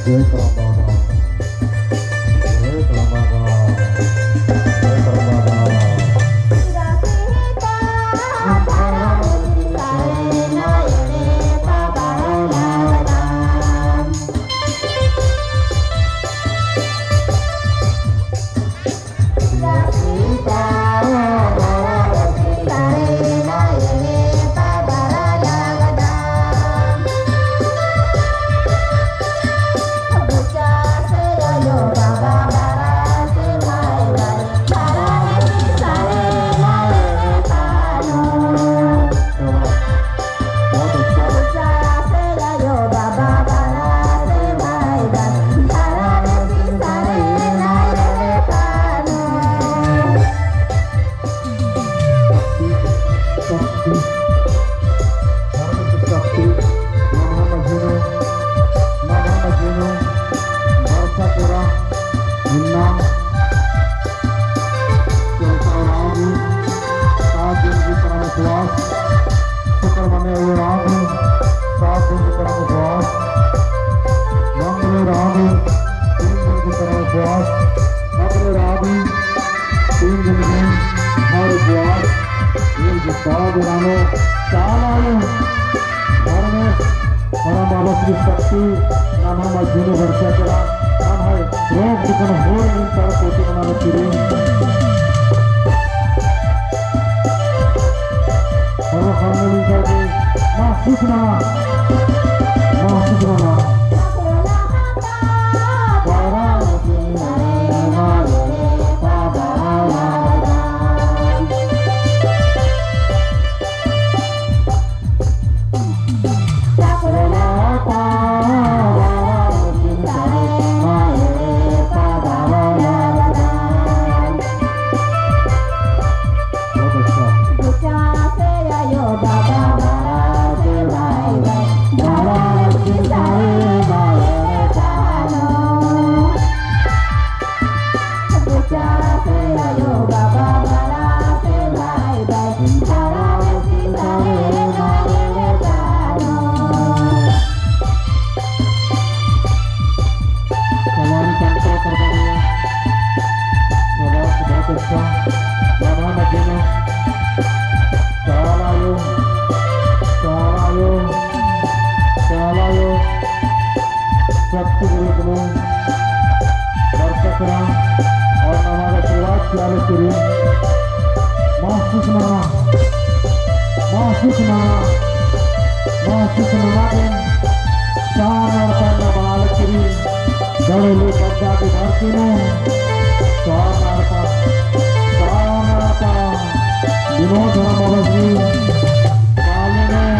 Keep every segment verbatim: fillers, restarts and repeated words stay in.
जय करम बाबा। जय करम बाबा। जय करम बाबा। शक्ति, शक्ति, शक्ति, नमः मज्जनो, नमः मज्जनो, बरसा केरा, इन्ना, चलता राम, सात दिन की परम उपवास, शुक्र मने हुए राम, सात दिन की परम उपवास, मंगल राम, तीन दिन की परम उपवास, मंगल राम, तीन दिन में हर बुआर ये जितना दिनानो चाला आयो। धर्मेस परम बाबस की शक्ति नम्है मज्जनो बरसा केरा। नम्है रोग दुखन होर मिलता कोटि मना चिरी। और हम मिलता के महसूस ना, महसूस ना। सवारी संस्था सरकारी है। सदा सदा चर्चा। बाबा मध्य में। चाला आयो। चाला आयो। चाला आयो। शक्ति गुरु गुरु। दर्शक राम। और नमाज आशीर्वाद चाले शुरू। महसूस नना। महसूस नना। महसूस नना दिन। चार नंबर पर नमाज शुरू। गढ़ली पद्दा की धरती में सात आरपा, सात आरपा, विनोद धर्म अवधी, काले में।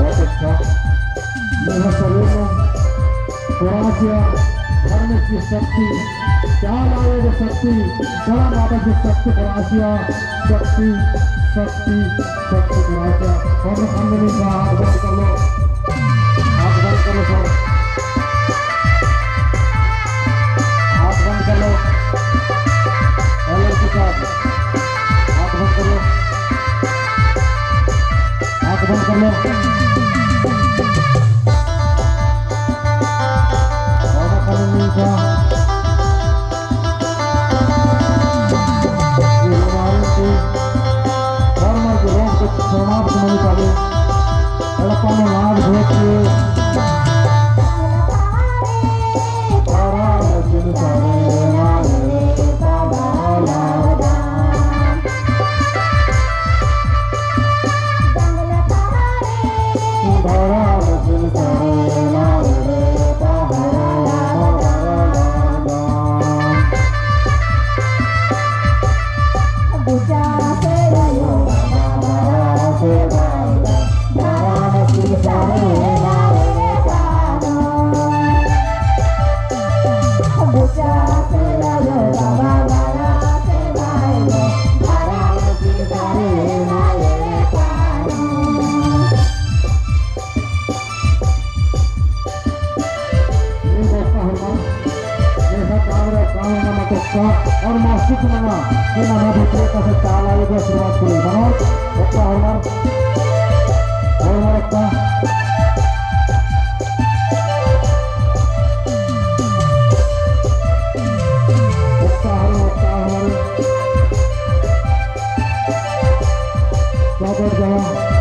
बहुत अच्छा। मेरा सवेरे कोरासिया धर्म की शक्ति, चाला आयो शक्ति, बड़ा माता की शक्ति, कोरासिया शक्ति, शक्ति, शक्ति, कोरासिया। और अन्य का हाथ बंद कर लो, हाथ बंद कर लो सर, हाथ बंद कर लो। हेलो जी साहब, हाथ बंद कर लो। आँख बंद कर लो। बाबा काली माई का ये बीमारी से हर मर के रोग को समाप्त होने वाले एड़पा में नाग धोके ओक्का होरमर, होरमर ओक्का। ओक्का होरमर, ओक्का होरमर। स्वागत जहाँ।